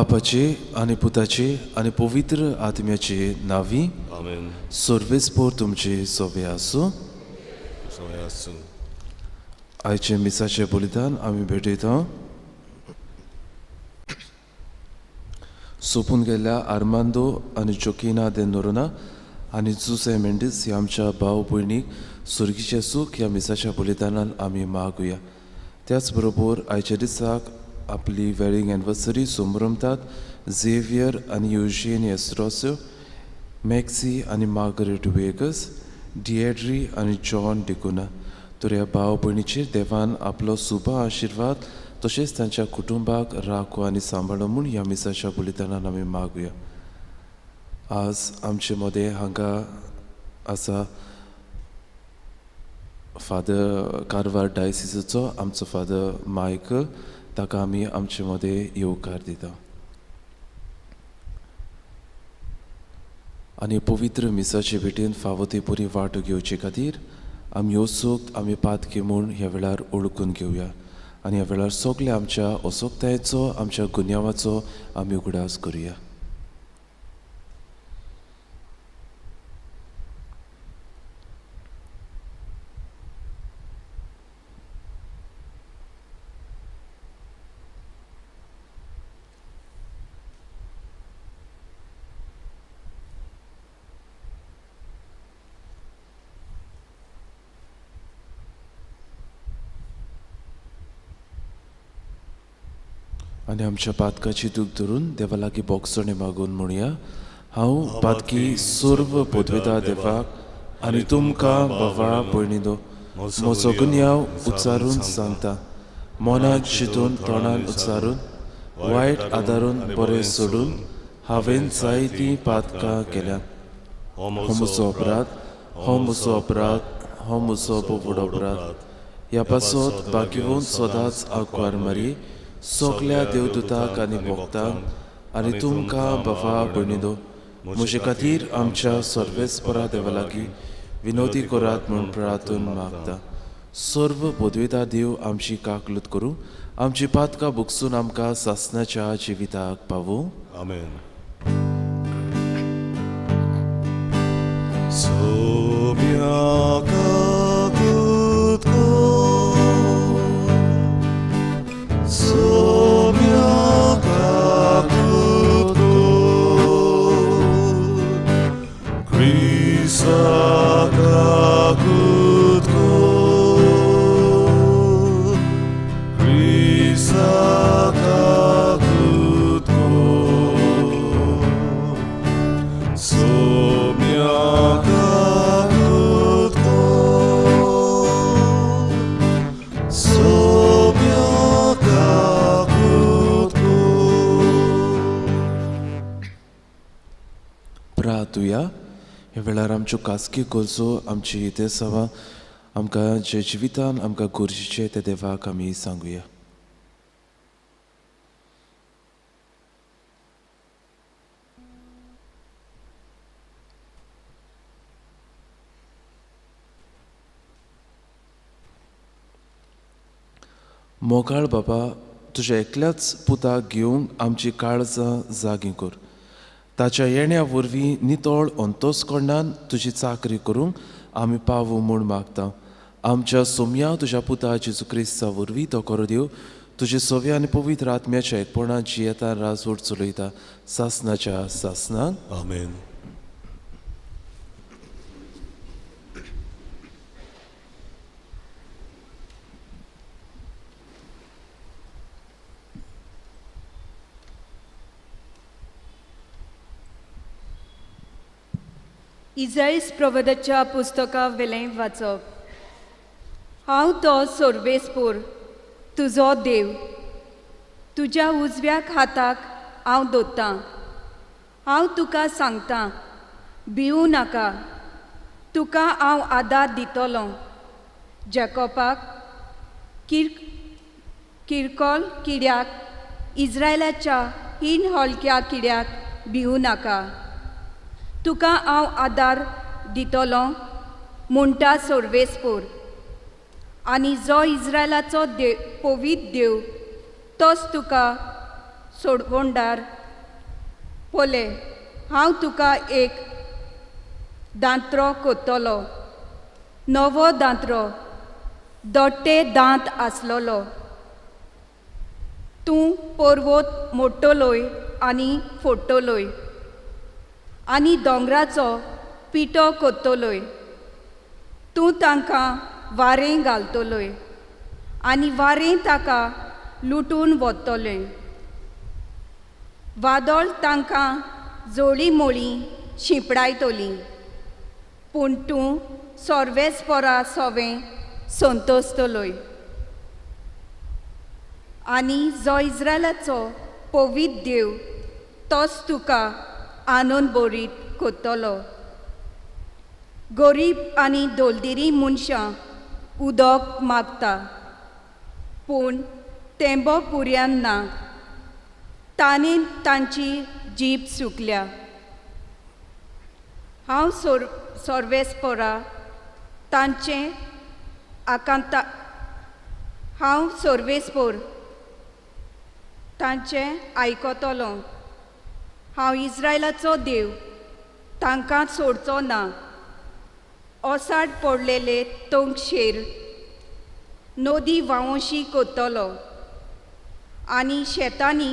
बापाचे आनी पुताचे आनी पवित्र आत्म्याचे नांवी। आमेन। सर्वेस्पोर तुमचे सोबे आसूं। सोबे आसूं। आयचे मिसाचे बलिदान आमी भेटयता। सोंपून गेल्ल्या आर्मांदो आनी जोकिना दे नोरोना आनी जुसे मेंडीस ह्या आमच्या भाव भयणीक सुर्गीचें सूख ह्या मिसाच्या बलिदानान आमी मागुया। त्याच बरोबर आयच्या दिसाक आपली वेडिंग एनिवर्सरी संभ्रमतात झेवियर आनी युजेन एस्ट्रोस्यो, मॅक्सी आनी मार्गरेट वेगस, डिएड्री आनी जॉन डिकुना। तर ह्या भाव भयणीचेर देवान आपलो सुबा आशिर्वाद तशेंच तांच्या कुटुंबाक राखो आनी सांबाळो म्हूण ह्या मिसाच्या बलिदानान आमी मागुया। आज आमचे मदें हांगा आसा फादर कारवार डायसिसाचो आमचो फादर मायकल, ताका आमी आमचे मदें येवकार दिता। आनी पवित्र मिसाचे भेटेन फावो ते बरी वांटो घेवचे खातीर आमी असोक्त आमी पातकी म्हूण ह्या वेळार ओळखून घेवया आनी ह्या वेळार सगळे आमच्या असोक्तायेचो आमच्या गुन्यांवाचो आमी उगडास करुया। आनी आमच्या पातकाची दूख धरून देवा लागीं बोगसणे मागून म्हणया, हांव पातकी सर्व पदवेता देवाक आनी तुमकां बाबा भयणीदो म्हजो गुन्यांव उच्चारून सांगता, मनांत चिंतून तोंडान उच्चारून वायट आदारून बरें सोडून हांवें जायतीं पातकां केल्यात। हो म्हजो अपराध, हो म्हजो अपराध, हो म्हजो व्हड अपराध। ह्या पासत बाकिवून सदांच आंकवार मारी सगल्या देवदूताक आनी भक्तांक आनी तुमकां बाबा भयणीदो म्हजे खातीर आमच्या सर्वेस्परा देवा लागीं विनोदी करात म्हूण प्रार्थून मागता। सर्व पदवेता देव आमची काकलूत करूं, आमची पातकां भोगसून आमकां सासणाच्या जिविताक पावूं। आमेन। ह्या वेळार आमच्यो खासगी गरजो आमची इतिहासां आमकां जे जिवितान आमकां गरजेचें तें देवाक आमी सांगुया। मोगाळ बाबा, तुज्या एकल्याच पुताक घेवंक आमची काळजां जागीं कर, ताच्या येण्या वरवीं नितळ अंतस्करणान तुजी चाकरी करूंक आमी पावूं म्हूण मागता। आमच्या सोम्या तुज्या पुता जेजू क्रिस्ता वरवीं तो करो देव तुजे सव्या आनी पवित्र आत्म्याच्या एकपणान जियेता राजवट चलयता सासनाच्या सासनाक। आमेन। इजाईस प्रवदाच्या पुस्तका वेलें वाचप। हांव तो सर्वेस्पोर तुजो देव, तुज्या उजव्या हाताक हांव दोत्तां। हांव तुका सांगतां, भिवूं नाका, तुका हांव आदार दितलो। जॅकोबाक किरकोळ किड्याक, इज्रायलाच्या हीन हलक्या किड्याक भिवूं नाका, तुका हांव आदार दितलो म्हणटा सर्वेस्पोर। आनी जो इज्रायलाचो देव पवित्र देव तोच तुका सोडवणदार, पळय हांव तुका एक दांत्रो कोत्तलो, नवो दांत्रो, दोट्टे दांत आसलेलो. तूं पर्वत मोडटलोय आनी फोडटलोय आनी दोंगराचो पिठो कोत्तलोय. तूं तांकां वारें घालतलोय आनी वारें ताका लुटून वतलें. वादळ तांकां जोळी मोळी शिंपडायतली, पूण तूं सर्वेस्परा सोवें संतोसतलोय. आनी जो इस्रायलाचो पवित्र देव तोच तुका आनंद बरीत कोत्तलो. गरीब आनी दोलदिरी मनशां उदक मागता, पूण तेंबो पुर्यान ना. ताणें तांची जीब सुकल्या. हांव सर्वेस्परा तांचें आकांता, हांव सर्वेस्पोर तांचें आयकतलो. हांव इस्रायलाचो देव, तांकां सोडचो ना. ओसाड पडलेले तोंगशेर नदी व्हांवशी कोत्तलो आनी शेतांनी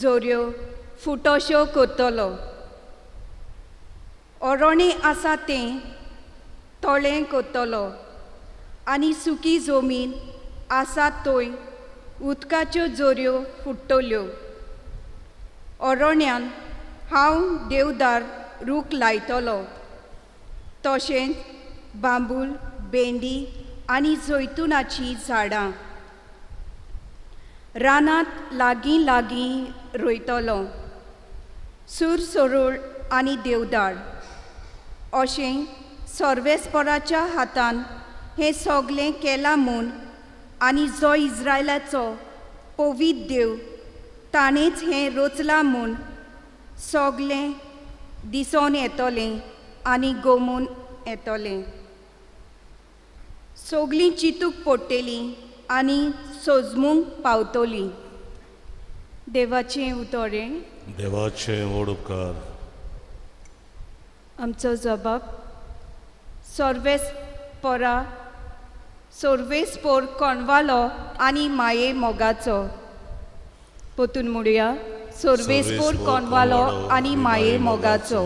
जोऱ्यो फुटोश्यो कोत्तलो. ओरोणें आसा तें तळें कोत्तलो आनी सुकी जमीन आसा थंय उदकाच्यो जोऱ्यो फुट्टल्यो. ओरोण्यान हांव देवदार रूख लायतलो, तशेंच बांबूल, भेंडी आनी जैतुनाचीं झाडां. रानांत लागीं लागीं रोयतलो सुरसरूळ आनी देवदार. अशें सर्वेस्पराच्या हातान हें सगलें केलां म्हूण आनी जो इस्रायलाचो पवित्र देव ताणेंच हें रचलां म्हूण सगलें दिसोन येतलें आनी गोमून येतलें. सगलीं चिंतूंक पडटलीं आनी सोजमूंक पावतलीं. देवाचें उतरें. देवाचें व्हड उपकार. आमचो जबाब सर्वेस्परा, सर्वेस्पोर कोणवालो आनी माये मोगाचो. पोतून म्हणुया, सर्वेस्पोर कोणवालो आनी माये मोगाचो.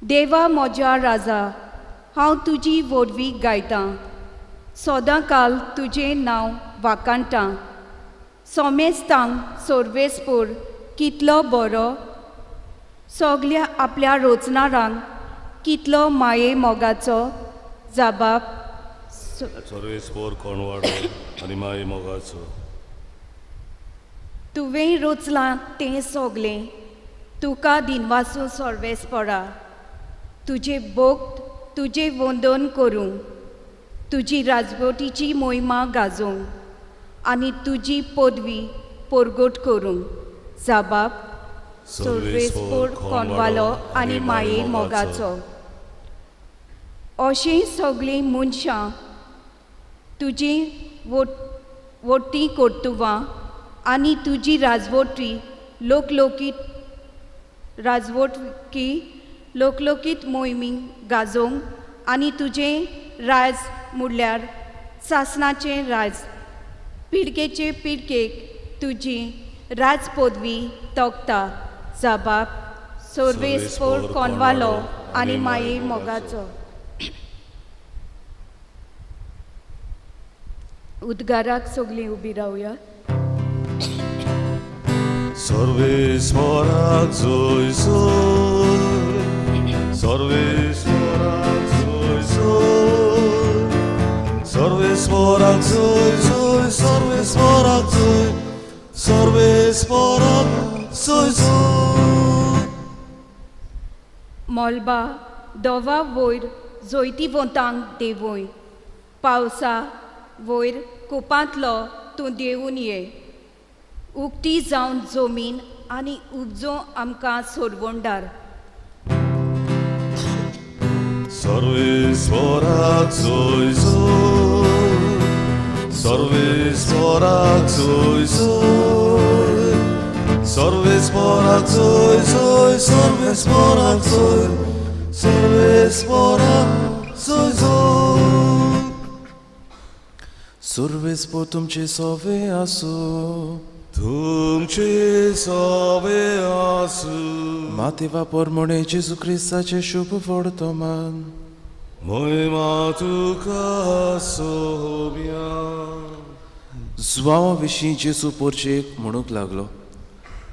देवा म्हज्या राजा, हांव तुजी व्हडवीक गायतां, सदां काल तुजें नांव वाखाणटां. सोमेस्तांक सर्वेस्पोर कितलो बरो, सगल्या आपल्या रोचणारांक कितलो माये मोगाचो. जबाब सर्वेस्पोर कोणवाडो आनी माये मोगाचो. तुवें रोचलां तें सगलें तुका दिनवासूं सर्वेस्परा. तुजें भक्त तुजें वंदन करूं, तुजी राजवटीची मोहिमा गाजोवंक आनी तुजी पदवी परगट करूंक. जबाब सर्वेस्पोर कोणवालो आनी माये मोगाचो. अशीं सगळीं मनशां तुजी वटी कर्तुवां आनी तुजी राजवटी लोकलोकीत लोकलोकीत मोहिमी गाजोवंक आनी तुजें राज म्हणल्यार सासणाचें राज, पिळगेचे पिळगेक तुजी राज पदवी तोखता. जबाब सर्वेस्पोर कोणवालो आनी माये मोगाचो. उद्गाराक सगळीं उबी रावया. सर्वेस्पराक जोय जोय, सर्वेस्पराक जोय जोय, सर्वेस्पराक जोय जोय, सर्वेस्पराक जोय, सर्वेस्पराक जोय जोय. मोलबा दोवा वयर जैतिवंतांक देवय, पावसा वयर कुपांतलो तूं देवून ये. उक्ती जावन जमीन आनी उपजो आमकां सोडवणदार. सर्वेस्पराक जोय जोय, सर्वेस्पराक जोय जोय, सर्वेस्पोराक जोय जोय, सर्वेस्पोराक जोय, सर्वेस्पोराक जोय जोय. सुर्वेस्पोर तुमचे सोवे आसूं. तुमचे सोवे आसूं. मातेवा पोरमोणे जेजू क्रिस्ताचें शुभ वर्तमान. महिमा तुका सोम्या. जुवांवा विशीं जेजू पोरचेक म्हणूंक लागलो,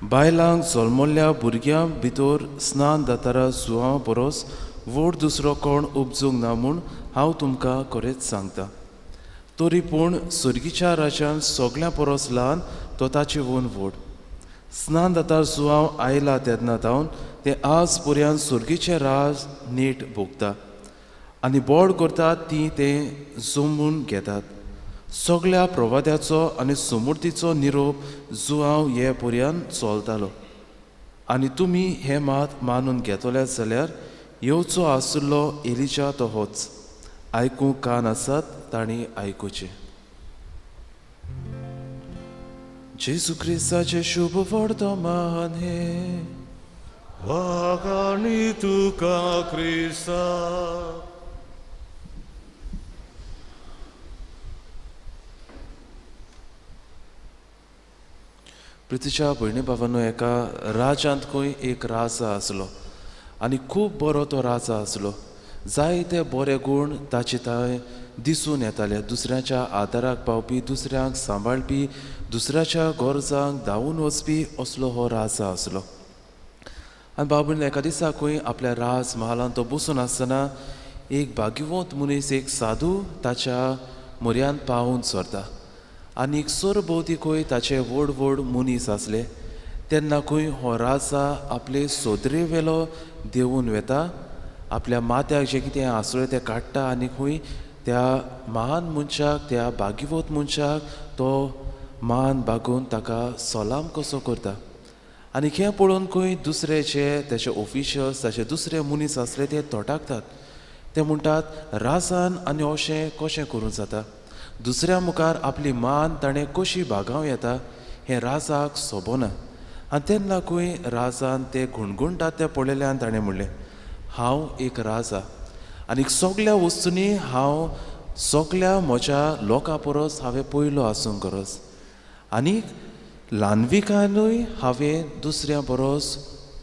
बायलांक जल्मल्ल्या भुरग्यां भितर स्नान दातारा जुवांवा परस व्हड दुसरो कोण उपजूंक ना म्हूण हांव तुमकां खरेंच सांगता. तरी पूण सर्गीच्या राज्यान सगळ्यां परस ल्हान तो ताचे वोन व्हड. स्नान दातार जुवांव आयला तेन्ना जावन तें आज पर्यंत सर्गीचें राज नीट भोगता आनी बोड करतात ती तें जमून घेतात. सगळ्या प्रवाद्याचो आनी सुमूर्तीचो निरोप जुवांव हे पर्यंत चलतालो. आनी तुमी हें मात मानून घेतले जाल्यार येवचो आशिल्लो एलिजा तो होच. आयकूंक कान आसात तांणी आयकुचें. जेजू क्रिस्ताचें शुभ वर्तमान हें. वाखाणी तुका क्रिस्ता. प्रितीच्या भयणी बाबांनो, एका राज्यांत खंय एक राजा आसलो आनी खूब बरो तो राजा आसलो. जायते बरे गूण ताचे थंय दिसून येताले. दुसऱ्याच्या आदाराक पावपी, दुसऱ्यांक सांबाळपी, दुसऱ्याच्या गरजांक धांवून वचपी असलो हो राजा आसलो. आनी बाबून एका दिसा खंय आपल्या राज महालांत तो बसून आसतना एक भाग्यवंत मनीस, एक साधू ताच्या म्हऱ्यांत पावून सरता आनी एक सरभोंवती खंय ताचे व्हड व्हड मनीस आसले. तेन्ना खंय हो राजा आपले सोदरे वेलो देंवून वेता, आपल्या माथ्याक जें कितें आसलें तें काडटा आनी खंय त्या महान मनशाक, त्या भाग्यवंत मनशाक तो मान बागोवन ताका सलाम कसो करता. आनी हें पळोवन खंय दुसरे जे ताचे ऑफिशल्स, ताचे दुसरे मनीस आसले ते तोटाकतात. ते म्हणटात, राजान आनी अशें कशें करूं जाता? दुसऱ्या मुखार आपली मान ताणें कशी बागावं येता? हें राजाक सोबना. आनी तेन्ना खंय राजान ते गुणगुणटात तें पळयल्यान ताणें म्हणलें, हांव एक राजा आनी सगल्या वस्तूंनी हांव सगल्या म्हज्या लोकां परस हांवें पयलो आसूंक गरज आनी ल्हानविकानूय हांवें दुसऱ्यां परस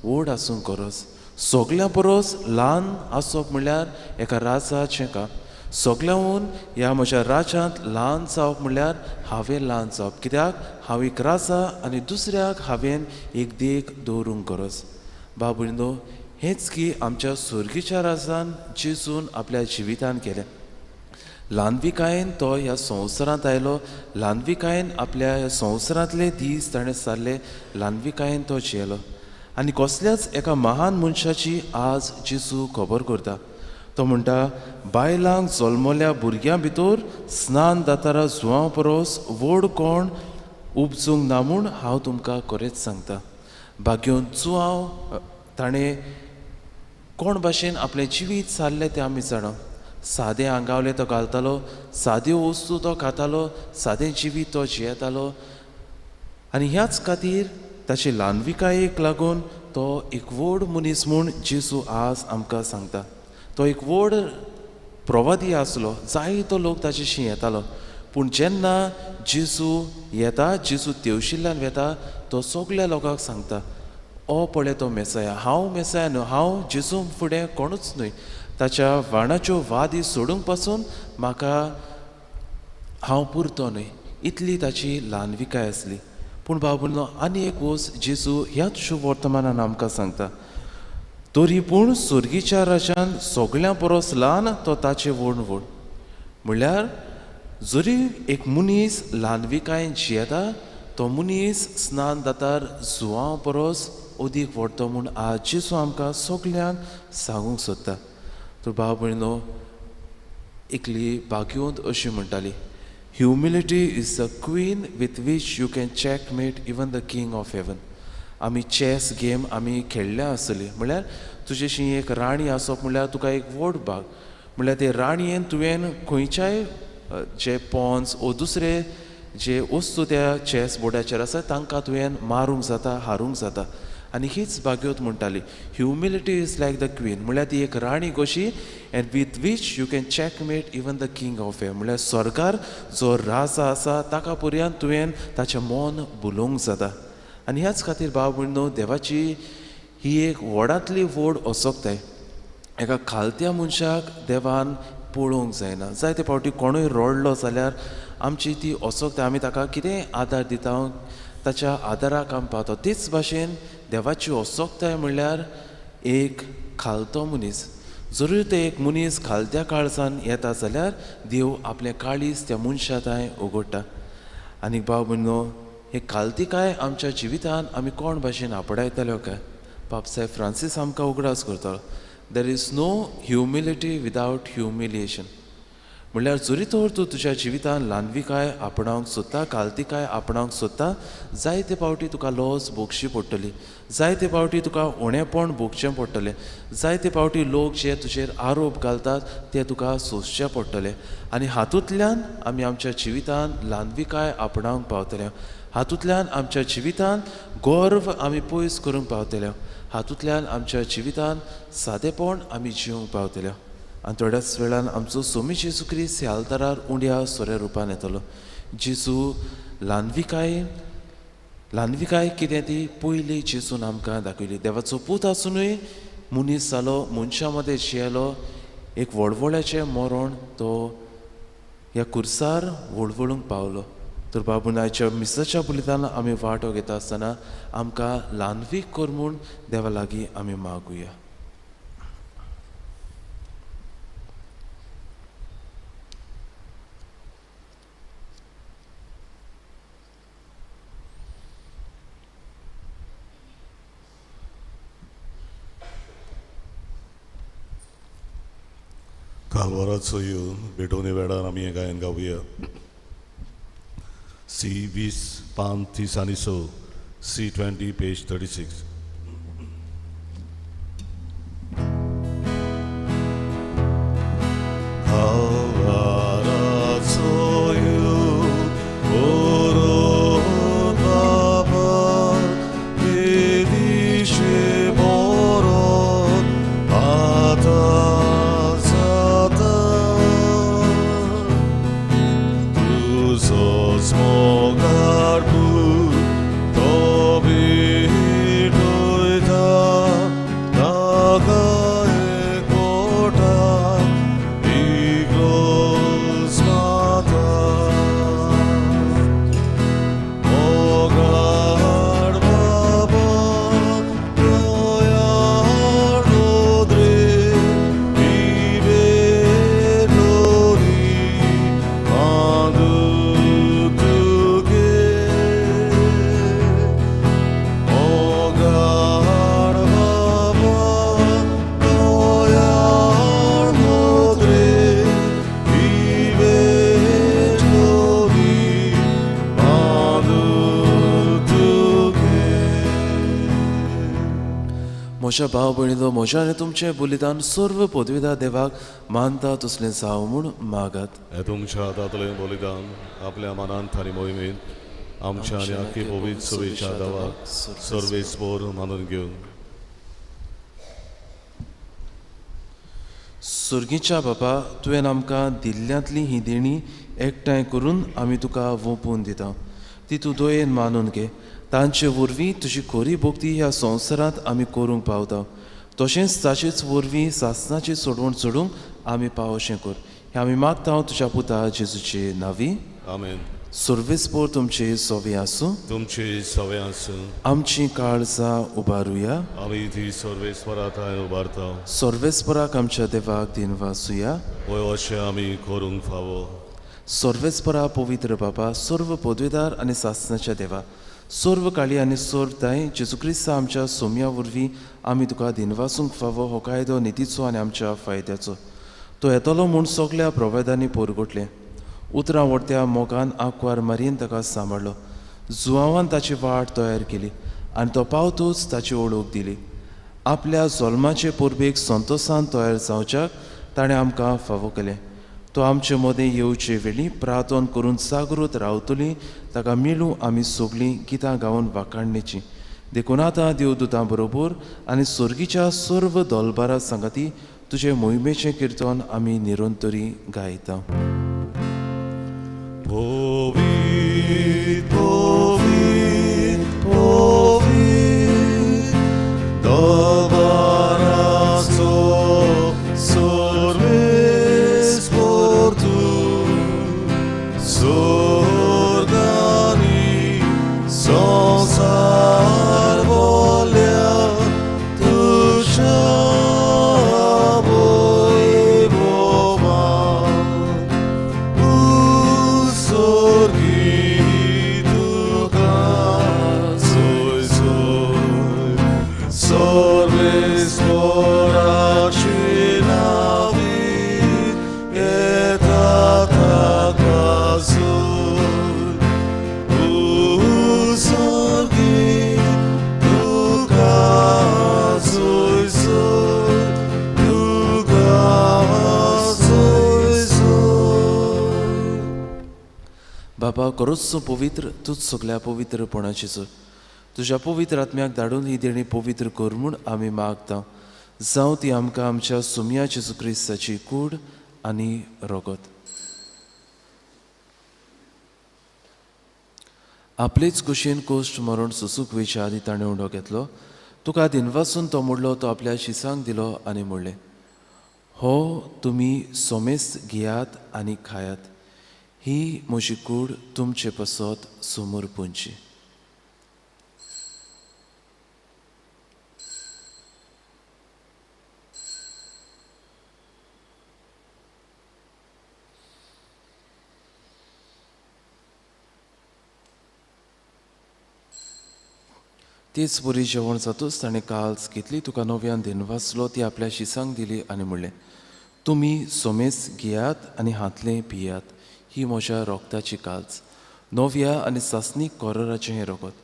व्हड आसूंक गरज. सगल्यां परस ल्हान आसप म्हणल्यार एका राजाचें काम. सगल्यांहून ह्या म्हज्या राज्यांत ल्हान जावप म्हणल्यार हांवें ल्हान जावप, कित्याक हांव एक राजा आनी दुसऱ्याक हांवें एक देख दवरूंक गरज. बाबुंडो, हेंच की आमच्या सर्गीच्या राजान जेजून आपल्या जिवितान केलें. ल्हानविकायेन तो ह्या संवसारांत आयलो, ल्हानविकायेन आपल्या ह्या संवसारांतले दीस ताणें सारले, ल्हानविकायेन तो जियेलो आनी कसल्याच एका महान मनशाची आज जेजू खबर करता. तो म्हणटा, बायलांक जल्मल्या भुरग्यां भितर स्नान दातारा जुवां परस व्हड कोण उपजूंक ना म्हूण हांव तुमकां खरेंच सांगता. भाग्योन जुवांव ताणें कोण भाशेन आपलें जिवीत सारलें तें आमी जाणा. सादें आंगावलें तो घालतालो, साद्यो वस्तू तो खातालो, सादें जिवीत तो जियेतालो आनी ह्याच खातीर ताचे ल्हानविकायेक लागून तो एक व्हड मनीस म्हूण जेजू आज आमकां सांगता. तो एक व्हड प्रवादी आसलो, जायतो लोक ताचेशी येतालो, पूण जेन्ना जेजू येता, जेजू तेवशिल्ल्यान वेता, तो सगल्या लोकांक सांगता, ओ पळय तो मेसाया, हांव मेसाया न्हू, हांव जेजू फुडें कोणूच न्हय, ताच्या वाणाच्यो वादी सोडूंक पासून म्हाका हांव पुरतो न्हय. इतली ताची ल्हानविकाय आसली. पूण बाबुलो आनी एक वस्त जेजू ह्याच शुभ वर्तमानान आमकां सांगता, तरी पूण सर्गीच्या राज्यान सगळ्यां परस ल्हान तो ताचे व्हड व्हड. म्हणल्यार जरी एक मनीस ल्हानविकायेन जियेता, तो मनीस स्नान दातार जुवां परस अदीक व्हडतो म्हूण आज जेजू आमकां सगल्यांक सांगूंक सोदता. तर भाव भयणो, एकली भाग्यवंत अशी म्हणटाली, humility is the queen with which you can checkmate even the king of heaven. आमी चॅस गेम आमी खेळ्ळ्या आसतली, म्हणल्यार तुजेशी एक राणी आसप म्हणल्यार तुका एक व्हड भाग, म्हणल्यार ते राणयेन तुवें खंयच्याय जे पॉन्स ओ दुसरे जे वस्तू त्या चॅस बोर्डाचेर आसा तांकां तुवें मारूंक जाता, हारूंक जाता. आनी हीच भाग्योत म्हणटाली, humility is like the queen, म्हणल्यार ती एक राणी कशी, and with which you can checkmate even the king of heaven. म्हणल्यार स्वर्गार जो राजा आसा ताका पर्यंत तुवें ताचें मन भुलोवंक जाता. आनी ह्याच खातीर भाव भयणीनो, देवाची ही एक व्हडांतली व्हड असक्ताय. एका खालत्या मनशाक देवान पळोवंक जायना. जायते फावटी कोणूय रडलो जाल्यार आमची ती असक्ताय, आमी ताका कितेंय आदार दिता, ताच्या आदाराक आमी पावता. तेच भाशेन देवाची असक्ताय म्हणल्यार एक खालतो मनीस, जरूय ते एक मनीस खालत्या काळजान येता जाल्यार देव आपलें काळीज त्या मनशा थंय उगडटा. आनी भाव भयणीनो, हे खालतीकाय आमच्या जिवितान आमी कोण भाशेन आपणायतले काय? पाप साहेब फ्रांसीस आमकां उगडास करतालो, there is no humility without humiliation. म्हणल्यार जरी तर तूं तुज्या जिवितान ल्हानविकाय आपणावंक सोदता, खालतीकाय आपणावंक सोदता, जायते फावटी तुका लॉस भोगशी पडटली, जायते फावटी तुका उणेपण भोगचें पडटलें, जायते फावटी लोक जे तुजेर आरोप घालतात ते तुका सोंसचे पडटले. आनी हातूंतल्यान आमी आमच्या जिवितान ल्हानविकाय आपणावंक पावतले, हातूंतल्यान आमच्या जिवितान गर्व आमी पयस करूंक पावतले, हातूंतल्यान आमच्या जिवितान सादेपण आमी जिवंक पावतले. आनी थोड्याच वेळान आमचो सोमी जेजू क्रिस्त ह्या आल्तारार उंड्या सोऱ्या रुपान येतलो. जेजू ल्हानविकाय, ल्हानविकाय कितें ती पयली जेजून आमकां दाखयली. देवाचो पूत आसुनूय मनीस जालो, मनशां मदें जियेलो, एक वळवळ्याचें मरण तो ह्या कुर्सार वळवळूंक पावलो. तर बाबून आयच्या मिसाच्या बलिदान आमी वांटो घेता आसतना आमकां ल्हानवीक कर म्हूण देवा लागीं आमी मागुया. कालवाराचो येवन भेटोवणे वेळार आमी हें गायन गावया. सी 20 पान 30 आनी 6, सी 20 पेज 36. कालवाराचो येवन बरो बाबा येदिशे बरो आतां म्हज्या भाव भयणीलो, म्हज्या आनी तुमचें बलिदान सर्व पदवीदार देवाक मानता तसलें जावं म्हूण मागात. हें तुमच्या हातांतलें बलिदान आपल्या मनांत आनी मोहिमेंत आमच्या आनी आख्खी पवित्र सभेच्या देवाक सर्वेस्पर मानून घेवन. सुर्गीच्या बापा, तुवें आमकां दिल्ल्यांतली ही देणी एकठांय करून आमी तुका वोंपून दिता, ती तूं दयेन मानून घे. तांचे वरवीं तुजी खरी भक्ती ह्या संवसारांत आमी करूंक पावता, तशेंच ताचेच वरवीं सासणाची सोडवण चडूंक आमी पावोशें कर. हें आमी मागता तुज्या पुता जेजूचे नांवी. आमेन. सर्वेस्पर तुमचे सवे आसूं. तुमचे सवे आसूं. आमची काळजां उबारुया. आमी ती सर्वेस्परा थंय उबारता. सर्वेस्पराक आमच्या देवाक दिनवासुया. वय अशें आमी करूंक फावो. सर्वेस्परा पवित्र बाबा, सर्व पदवीदार आनी सासणाच्या देवा, सर्व काळी आनी सर्व ताई जेजू क्रिस्ता आमच्या सोम्या वरवीं आमी तुका दिनवासूंक फावो हो कायदो नितीचो आनी आमच्या फायद्याचो. तो येतलो म्हूण सगल्या प्रवेदांनी पोरगोटलें. उतरां वडत्या मोगान आंकवार मारयेन ताका सांबाळ्ळो. जुवांवान ताची वाट तयार केली आनी तो पावतूच ताची ओळख दिली. आपल्या जल्माचे परबेक संतोसान तयार जावच्याक ताणें आमकां फावो केलें. तो आमचे मदें येवचे वेळी प्रार्थन करून जागृत रावतली ताका मेळूं आमी सगळीं गितां गावन वाखाणणेची. देखून आतां देवदूतां बरोबर आनी स्वर्गीच्या सर्व दोलबारा सांगाती तुजे मोहिमेचें किर्तन आमी निरंतरी गायता. पवित्र पवित्र पवित्र दबाराचो सर्वेस्पर तूं स्वर्गानी संवसार बोल्या तुज्या वैभवान स्वर्गी तुका सोय सोय सर्वेस्पराची नांवी येता ताका सोय स्वर्गी तुका सोय सोय तुका सोय सोय. बाबा खरोच तूं पवित्र, तूंच सगल्या पवित्रपणाची चड. तुज्या पवित्र आत्म्याक धाडून ही देणी पवित्र कर म्हूण आमी मागता. जावं ती आमकां आमच्या सुमया जेजू क्रिस्ताची कूड आनी रगत. आपलेच कुशीन कोश्ट मरण सोसूंक वयच्या आदी ताणें उंडो घेतलो. तुका दिनवासून तो मोडलो, तो आपल्या शिसांक दिलो आनी म्हणलें, हो तुमी सोमेस्त घेयात आनी खायात, ही म्हजी कूड तुमचे पासत समोर पुंची. तेच बरी जेवण जातूच ताणें काल्स घेतली, तुका नव्यान दिनवासलो, ती आपल्या शिसांक दिली आनी म्हणलें, तुमी सोमेस घेयात आनी हातलें पियात, ही म्हज्या रोगताची काल्स, नव्या आनी सासणीक कोरराचें हें रोगत.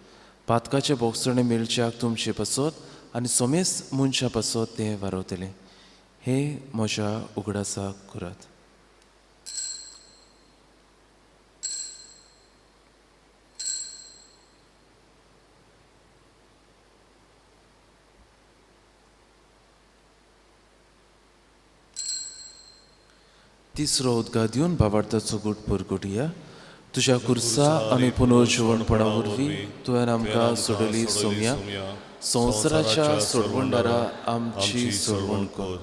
पातकाचें बोगसणें मेळच्याक तुमचे पासत आनी सोमेस मनशां पासत तें वारवतलें. हें म्हज्या उगडासाक करात. तिसरो उदका दिवन भावार्थाचो गूट परगटया. तुज्या कुर्सा आनी पुनर्जिवणपणा वरवीं तुवें आमकां सोडली सोम्या, संवसाराच्या सोडवणदारा आमची सोडवण कर.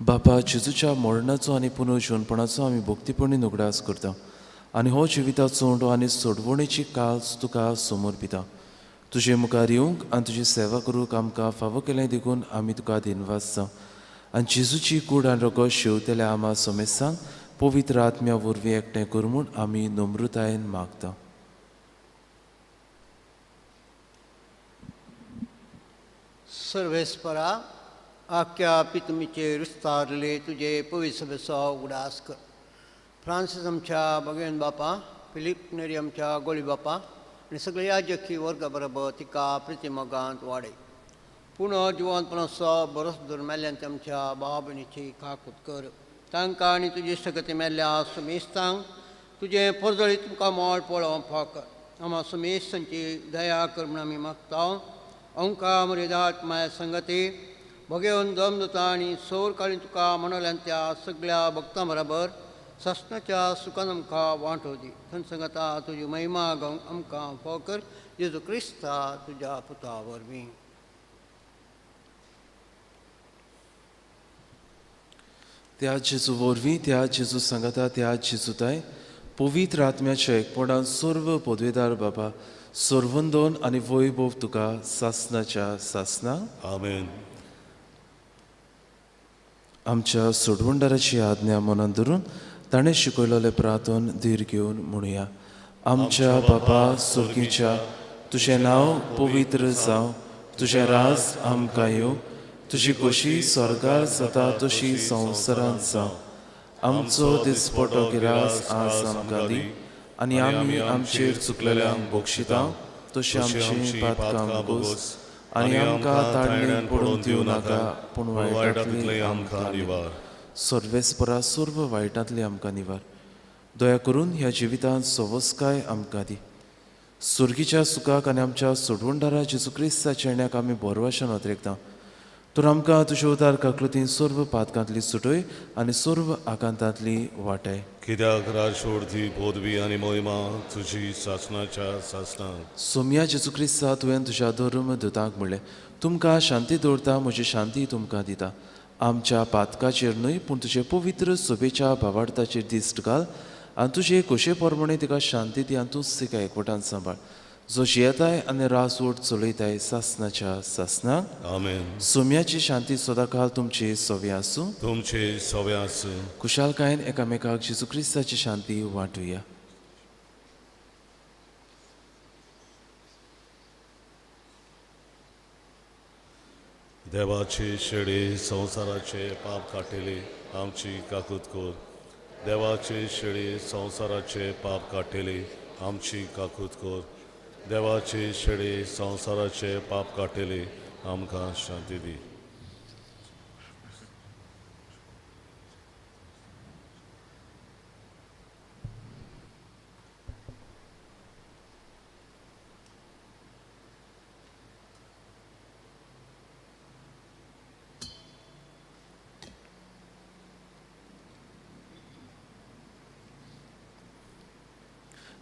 बापा, जेजूच्या मरणाचो आनी पुनर्जिवणपणाचो आमी भक्तीपणी उगडास करता आनी हो जिविताचो उंडो आनी सोडवणेची काल्स तुका समर्पिता. तुजे मुखार येवंक आनी तुजी सेवा करूंक आमकां फावो केलें देखून आमी तुका दिनवास जावं. आनी जेजूची कूड आनी रगत शेवतल्या आमा समेस्तांक पवित्र आत्म्या वरवीं एकठांय कर म्हूण आमी नम्रतायेन मागता. सर्वेस्परा, आख्या पितुमीचेर विस्तारले तुजे पवित्र सभेचो उगडास कर. फ्रांसीस आमच्या भगवेन बापा, फिलीप नेरी आमच्या गोळी बापा आनी सगळ्या याजकी वर्गा बरोबर तिका प्रितिमोगांत वाडय. पूण जिवंतपणाचो बरोच धरून मेल्ल्यान आमच्या भाव भयणीची काकूत कर. तांकां आनी तुजी सगती मेल्ल्या सुमेस्तांक तुजें परजळीत तुमकां मोळ पळोवंक फाव कर. आमा सुमेस्तांची दया कर म्हूण आमी मागता. अंका मर्यादात माया संगती भगेवन दम जाता आनी सौर काळी तुका म्हणल्यान त्या सगळ्या भक्तां बराबर सासणाच्या सुखान आमकां वांटो दी. थंय संगता तुजी महिमा गावंक आमकां फाव कर, जेजू क्रिस्ता तुज्या पुता वरवीं. त्या जेजू वरवीं, त्या जेजू सांगाता, त्या जेजूताय पवित्र आत्म्याच्या एकपणान सर्व पदवेदार बाबा, सर्वंदोन आनी वैभव तुका सासणाच्या सासना. आमेन. आमच्या सोडवणदाराची आज्ञा मनान धरून ताणें शिकयलेलें प्रार्थन धीर घेवन म्हणुया. आमच्या बाबा स्वर्गीच्या, तुजें नांव पवित्र जावं, तुजें राज आमकां येवं, तुजी खोशी स्वर्गार जाता तशी संवसारांत जावं. आमचो दिसपटो गिरास आज आमकां दी आनी आमी आमचेर चुकलेल्यांक बक्षिता तशी आमची पातकां गोस आनी आमकां ताणें पडून दिवं नाका, पूण वायटांतली आमकां निवार. सर्वेस्परा सर्व वायटांतली आमकां निवार. दया करून ह्या जिवितांत सवस्काय आमकां दी. सुर्गीच्या सुखाक आनी आमच्या सोडवणदारा जेजू क्रिस्ताच्या येण्याक आमी बोरवाशान अत्रेकता. तर आमकां तुजे उदार काकलुतीन सर्व पातकांतली सुटय आनी सर्व आकांतांतली वाटाय. कित्याक राजवडती पदवी आनी मोहिमा तुजी सासणाच्या सासणाक. सोम्या जेजू क्रिस्ता, तुवें तुज्या धर्म दुतांक म्हणलें, तुमकां शांती दवरता, म्हजी शांती तुमकां दिता. आमच्या पातकाचेर न्हय पूण तुजे पवित्र सभेच्या भावार्थाचेर दिश्ट घाल आनी तुजे खोशे प्रमाणे तिका शांती दी आनी तूंच तिका एकवटान सांबाळ, जो जियेताय आनी राजवट चलयताय सासणाच्या सासणाक. आमेन. सोम्याची शांती सदांकाळ तुमचे सवे आसूं. तुमचे सवे आसूं. खुशालकायेन एकामेकाक जेजू क्रिस्ताची शांती वांटुया. देवाचे शेळे संवसाराचे पाप काडटले आमची काकूत कर. देवाचे शेळे संवसाराचे पाप काडटले आमची काकूत कर. देवाचे शेळे संवसाराचे पाप काडटले आमकां शांती दी.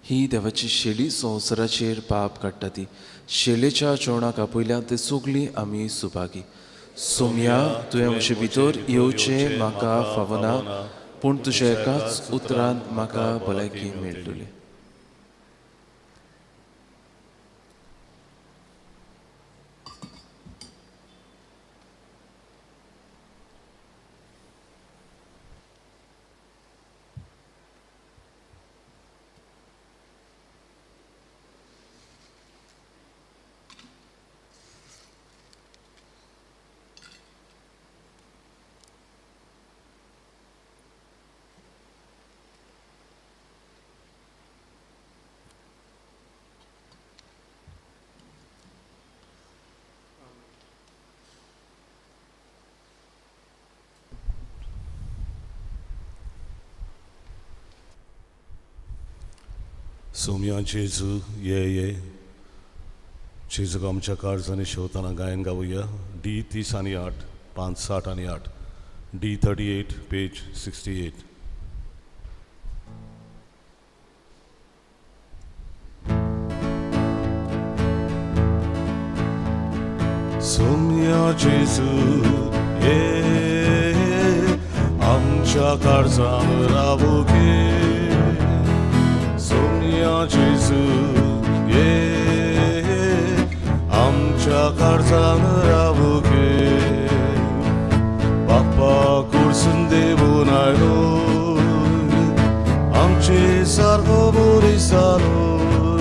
ही देवाची शेली संवसाराचेर पाप काडटा ती शेलेच्या जेवणाक आपयल्यान ते सगळीं आमी सुभागी. सोम्या, तुवें म्हजे भितर येवचें म्हाका फावना, पूण तुज्या एकाच उतरान म्हाका भलायकी मेळटली. सोम्या जेजू ये ये. जेजूक आमच्या काळजांनी शेवताना गायन गावया. डी 30 आनी 8, 5, 60 आनी 8, डी 38 पेज 68. सोम्या जेजू ये आमच्या काळजान रावू गे. सोम्या जेजू ये आमच्या काळजान रावू गे. बाप्पा कुर्सून देवून आयलो आमचे सारको मनीस जालो.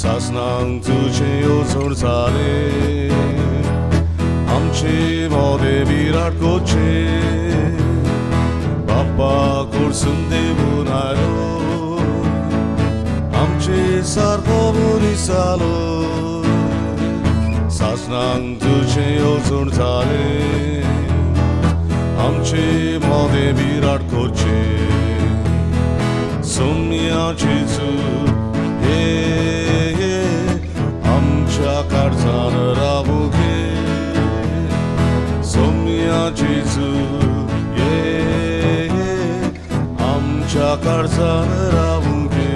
सासणांक तुजें येवजण जालें आमचे मोदें विराट कोचे. बाप्पा कुर्सून देवून आयलो आमचे सारको मनीस जालो. सासणांक तुजें येवजण जालें आमचे मोदें विराट कोचे. सोम्या जेजू हे आमच्या काळजान रावू गे. सोम्या जेजू ये आमच्या काळजान रावू गे.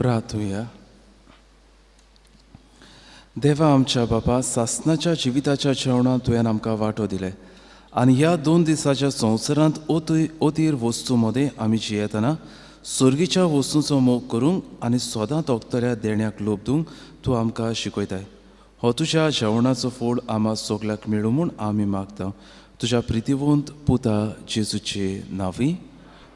प्रार्थुया. देवा आमच्या बापा, सासनाच्या जिविताच्या जेवणांत तुवें आमकां वांटो दिले आनी ह्या 2 दिसाच्या संवसारांत ओतीर वस्तू मदें आमी जियेतना सर्गीच्या वस्तूंचो मोग करूंक आनी सदां तोखतल्या देण्याक लोब दिवंक तूं आमकां शिकयताय. हो तुज्या जेवणाचो फोड आमा सगल्याक मेळूं म्हूण आमी मागता तुज्या प्रितीवंत पुता जेजूचे नांवी.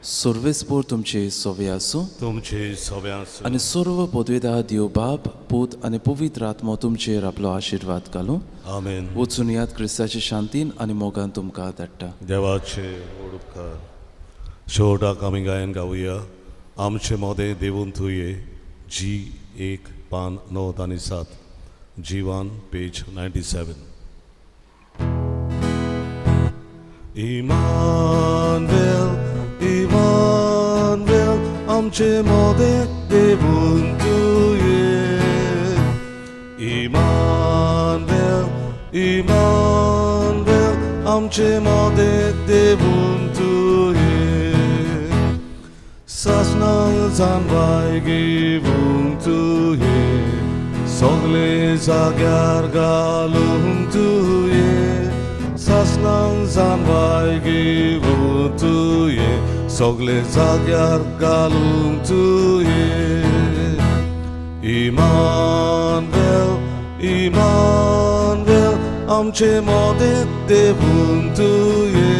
सर्वेस्पोर तुमचे सोवे आसूं, तुमचे सोवे आसूं. आनी सर्व पदवेदा देव बाप, पूत आनी पवित्र आत्मो तुमचेर आपलो आशिर्वाद घालूं. आमेन. वचून याद, क्रिस्ताचे शांतीन आनी मोगान तुमकां धाडटा. देवाचे व्हड उपकार. शेवटाक आमी गायन गावया आमचे मोदें देवून तुये, जी 1 पान 9 आनी 7, जीवन पेज 97. इमानुएल इमानुएल आमचे मोदें देवून तुये, इमानुएल इमानुएल आमचे मोदें देवून तुये, सासणां जानवाय घेवन तुये, सगळे जाग्यार घालून तुये, सासणां जानवाय घेवन तुये, सगळे जाग्यार घालून तुये. इमानुएल इमानुएल आमचे मोदें देवून तुये,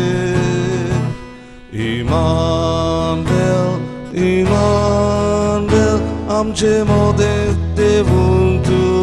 इमानुएल इमानुएल आमचे मोदें देवून तुये.